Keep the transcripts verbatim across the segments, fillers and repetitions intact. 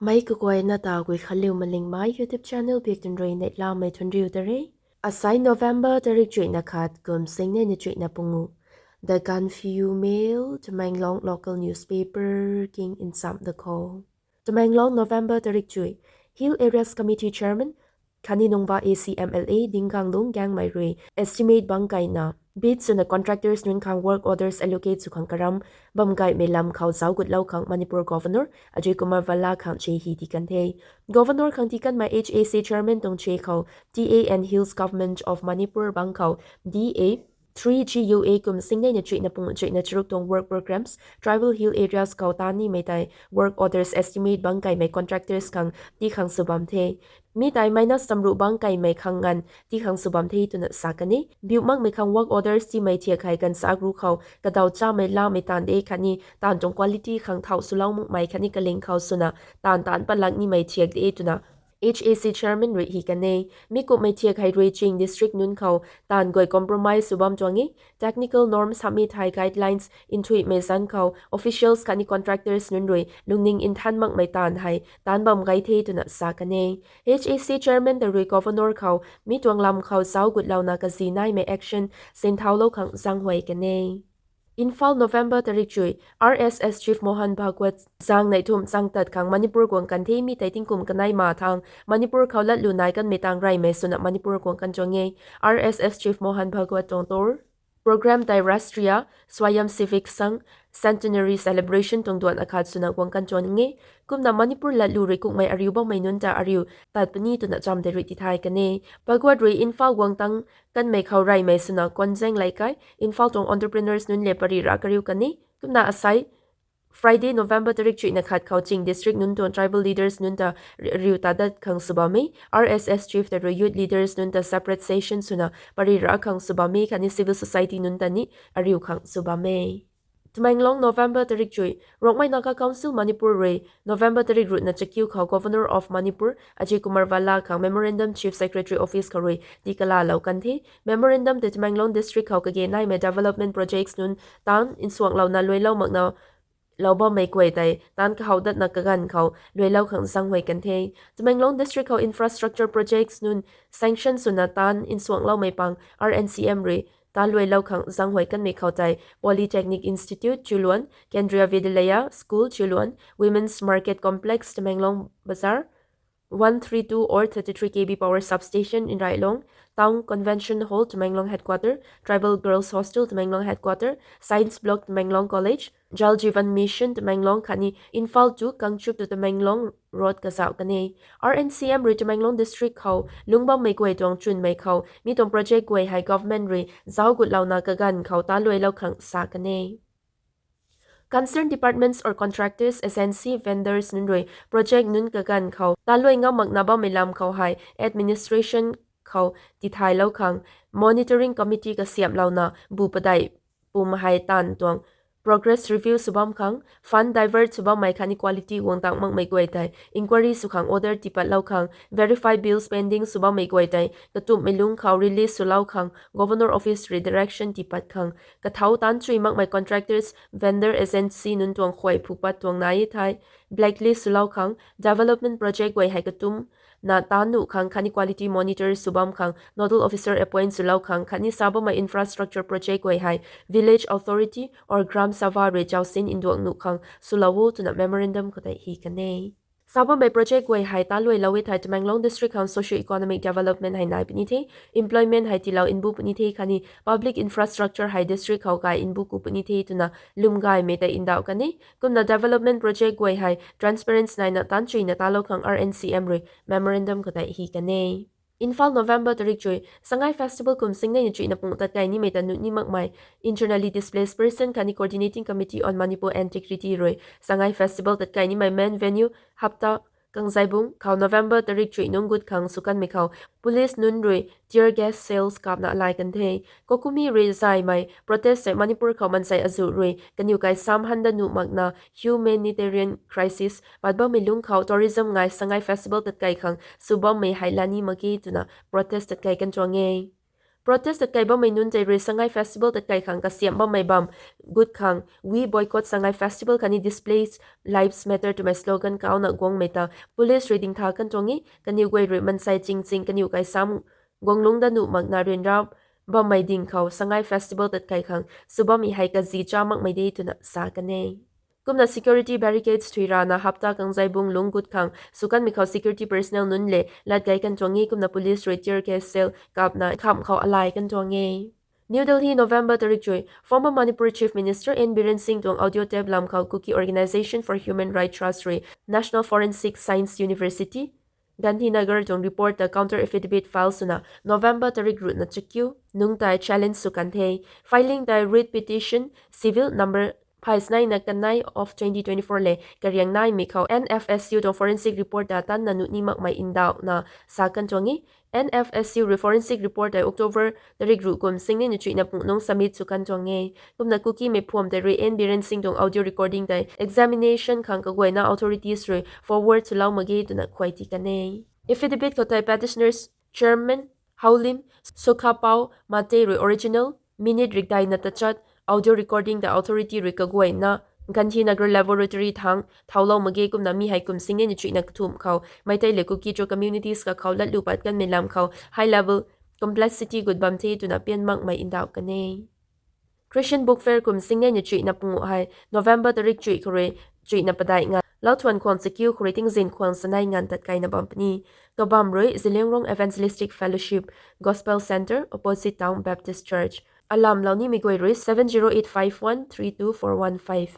Mei kaguayna ta Guikhanliu Malingmei YouTube channel biak tun rui neihlamei thuanriu ta re. Asai November tarik chuihna khat kum singnei na chuihna pungu. The Gaanphiu Mail, Tamenglong local newspaper king nchamh da kho. Tamenglong, November tarik chuih. Hill Areas Committee Chairman khatni Nungba A C M L A Dinganglung Gaengmei rui estimate bangc kaina bid swna contractors nunc khang work orders allocate sw khang karam bam gaymei lam khou zauc gutlou khang Manipur Governor Ajay Kumar Bhalla khang che hi ti kan the. Governor khang ti kanmei H A C Chairman tuang che khou T A and Hills Government of Manipur bangc khou D A three G U A kum singnei na chuihna pungu chuihna charuk tuang work programs Tribal Hill Areas khou taan nimei tei work orders estimate bangc kaimei contractors khang ti khang sw bam the. Mi tei minus tamruh bangc kaimei khang nganv ti khang sw bam the twna sa kan e. Biu makmei khang work orders tiimei thiak hei ganvsaekc ruc khou kadaw chamei lamei taanv de khatni taanv tuang quality khang thau swlou makmei khatni kaling khou swna taanv taanc patlak nimei thiak de twna H A C Chairman rui hi kan e. Mi kumhmei thiak hei rui ching district nunc khou taanv guay compromise sw bam tuang e. Technical norms hamhmei thei guidelines nthuihmei zanc khou officials khatni contractors nunc rui lungning nthan makmei taanv hei taanc bam gay the twna sa kan e. H A C Chairman ta rui Governor khou mi tuang lam khou zauc gutlouna kazi naimei action sinthaulou khang zaenghuay kan e. Imphal, November tarik chuih. R S S Chief Mohan Bhagwat zaeng neih thumh chang tat khang Manipur guang kan the. Mi tei tingkum kanei ma thang Manipur khou latlu nai kanmei tang reymei swna Manipur guang kan tuang e. R S S Chief Mohan Bhagwat tuang tour program tei Rashtriya Swayamsevak Sangh Centenary Celebration tuang duan akhat swna guang kan tuang e. Kumna Manipur latlu rui kukmei ariu bammei nunc ta ariu tat puni twna cham tei rui tithay kan e. Bhagwat rui Imphal guang tang kanmei khou reymei swna Konzang Leikai, Imphal tuang entrepreneurs nunc le pary ra kariu kan e. Kumna asai Friday, November tarik chuihna khat khou ching district nunc tuang tribal leaders nunc ta ri- riu ta dat khang sw bam e. R S S chief ta rui youth leaders nunc ta separate session swna pary ra khang sw bam e khatni civil society nunc ta ni ariu khang sw bam e. Tamenglong, November tarik chuih. Rongmei Naga Council Manipur rui November tarik ruhna chakiu khou Governor of Manipur Ajay Kumar Bhalla khang memorandum Chief Secretary Office khou rui tikalalou kan the. Memorandum tei Tamenglong district khou kage naimei development projects nunc taanc nsuanglouna luailou makna lou bammei guay tei taanc kahoudatna kaganv khou luailou khang zaenghuay kan the. Tamenglong district khou infrastructure projects nunc sanction swna taanc nsuangloumei pang R N C M rui taanc luailou khang zaenghuay kanmei khou tei Polytechnic Institute Chiuluan, Kendriya Vidyalaya School Chiuluan, Women's Market Complex Tamenglong Bazar, one three two or thirty-three K V power substation Nrailong, Town Convention Hall Tamenglong Headquarter, Tribal Girls Hostel Tamenglong Headquarter, Science Block Tamenglong College, Jal Jeevan Mission Tamenglong khatni Imphal to Kangchup to Tamenglong road kazauh kan e. R N C M rui Tamenglong district khou lungc bammei guay tuang chwnmei khou mi tuang project guay hei government rui zauc gutlouna kaganv khou taanc luailou khang sa kan e. Concerned departments or contractors, agency, vendors nunc rui project nunc kaganv khou taanc luai ngam makna bammei lam khou hei administration khou tithaylou khang monitoring committee kasiamhlouna bu padeih pum hei taanv tuang progress review sw bam khang, fund divert sw bammei khatni quality guang tang makmei guay tei inquiry sw khang order tiipatlou khang, verify bills pending sw bammei guay tei katumhmei lungc khou release swlou khang Governor Office rui direction tiipat khang, kathau taanc chui makmei contractors, vendor, agency nunc tuang khuay phu pat tuang nai e thei blacklist swlou khang, development project guay hei katumna taanc nuh khang khatni quality monitor sw bam khang nodal officer appoint swlou khang khatni sa bammei infrastructure project guay hei village authority or Gram Sabha rui chausin nduang nuh khang swlou o twna memorandum khou tei hi kan e. Sa bammei project guay hei taanc luailou e thei Tamenglong district khang socio-economic development hei nai puni the, employment hei tiilou nbu puni the khatni public infrastructure hei district khou gay nbu ku puni the twna lwm gaymei tei ndauh kan e. Kumna development project guay hei transparency naina taanc chuina talou khang R N C M rui memorandum khou tei hi kan e. Imphal, November tarik chuih. Sangai Festival kum singnei na chuihna pung tatkai nimei ta nuh ni makmei Internally Displaced Person khatni Coordinating Committee on Manipur Antiquity rui Sangai Festival tatkai nimei main venue Hapta Kangzaibung khou November tarik chuih nungc gut khang sw kanmei khou police nunc rui tear gas shells kapna alai kan the. Kokumi rui zaymei protest tei Manipur khou mansei azuh rui kaniw kai sam handa nuh makna humanitarian crisis pat bammei lungc khou tourism ngai Sangai Festival tatkai khang sw bammei hei lani mak ge twna protest tatkai kan tuang e. Protest tatkai bammei nunc tei rui Sangai Festival tatkai khang kasiamh bammei bam gut khang We Boycott Sangai Festival khatni Displaced Lives Matter twmei slogan kauna guangmei ta police rui dingtha kan tuang e. Kaniw guay rui mansei chingching kaniw kai sam guanglungc dat nuh makna ryanra bammei ding khou Sangai Festival tatkai khang sw bammei hei kazi cha makmei de twna sa kan e. Kumna security barricades thuy rana hapta kangzai bung lungc gut khang sw kanmei khou security personnel nunc le lat gay kan tuang e, kumna police rui tear gas shell kapna khamh khou alai kan tuang e. New Delhi, November tarik chui. Former Manipur Chief Minister N Biren Singh tuang audio tape lam khou Kuki Organisation for Human Rights Trust rui National Forensic Science University, Gandhinagar tuang report ta counter affidavit file swna November tarik ruhna chakiu nungc tei challenge sw kan the. Filing tei writ petition civil number phay sneina kanei of twenty twenty-four le kariang naimei khou N F S U tuang forensic report ta tanna nuh ni makmei ndauhna sa kan tuang e. N F S U rui forensic report tei October tarik ruh kum singnei na chuihna punguh nungc submit sw kan tuang e. Kumna Kukimei phuam tei rui N Biren Singh tuang audio recording tei examination khang kaguayna authorities rui forward swlou mak ge twna khuay ti kan e. Affidavit khou tei petitioners chairman Howlim Sokhapao Mate rui original minute rikdaina tachat audio recording tei authority rui kaguayna Gandhinagar laboratory thang thaulou mak ge, kumna mi hei kum singnei na chuihna kathumh khou Meitei le Kuki tuang communities kakhou latlu pat kanmei lam khou high level complexity gut bam the twna pian makmei ndauh kan e. Christian Book Fair kum singnei na chuihna punguh hei November tarik chuih khou rui chuihna padeih nganv lauthuan khwang chakiu khou rui tingzin khwang sanei nganv tatkaina bam puni. Kabam rui Zeliangrong Evangelistic Fellowship Gospel Centre, opposite Town Baptist Church. Alamlou nimei guay rui seven zero eight five one three two four one five.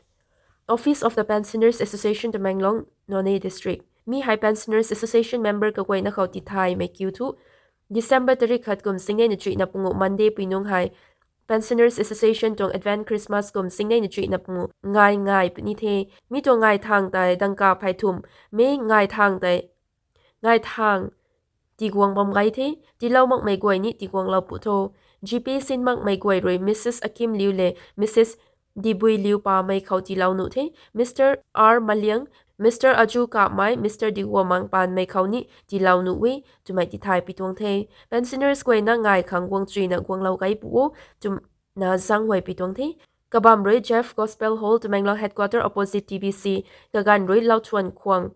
Office of the Pensioners Association, Tamenglong, Noney District. Mi hei Pensioners Association member kaguayna khou tithaymei kiu thu December tarik khat kum singnei na chuihna punguh Monday pui nungc hei Pensioners Association tuang Advent Christmas kum singnei na chuihna punguh ngai ngai puni the. Mi tuang ngai thang tei dangka phey thumh, mi ngai thang tei ngai thang tiguang bam gai the. Tiilou makmei guay ni tiguanglou pu tho. GP sin makmei guay rui Mrs Akim Liu le Mrs Dibui Liu pamei khou tiilou nuh the. Mr R Maliang, Mr Aju Kapmei, Mr Diguamang Panmei khou ni tiilou nuh e twmei tithay pi tuang the. Pensioners guayna ngai khang guang chuina guanglou gai pu o twna zaenghuay pi tuang the. Kabam rui Jeff Gospel Hall, Tamenglong Headquarter, opposite T B C, kaganv rui lauthuan khwang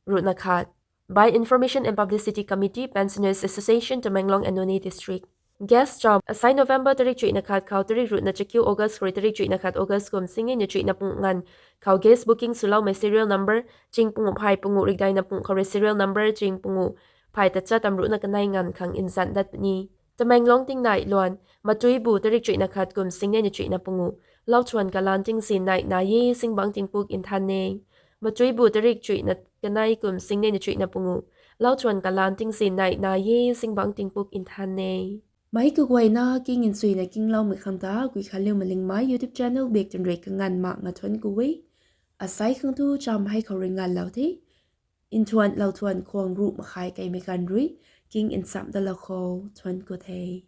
ruhna khat. By Information and Publicity Committee, Pensioners Association, Tamenglong and Noney District. Gas cham, asai November tarik chuihna khat khou tarik ruhna chakiu August khou rui tarik chuihna khat August kum singnei na chuihna punguh nganv khou gas booking swloumei serial number ching punguh phay punguh rikdaina punguh khou rui serial number ching punguh phay tachat tam ruhna kanei nganv khang nzan dat puni. Tamenglong tingnai luan, Matuibu tarik chuihna khat kum singnei na chuihna punguh, lauthuan kalan tingzin nai na e singbangc tingpuk nthan e. Matuibu tarik chuihna kanei kum singnei na chuihna punguh, lauthuan kalan tingzin nai na e singbangc tingpuk nthan e. Meic kaguayna king nchuina kingloumei khang ta Guikhanliu Malingmei YouTube channel bak twn rui kanganv mak nga thuanc ku e. Asai khang thu cham hei khou rui nganvlou the. Nthuan lauthuan khwang ruh makhai keimei ganv rui king nchamh dalou khou thuanc ku the.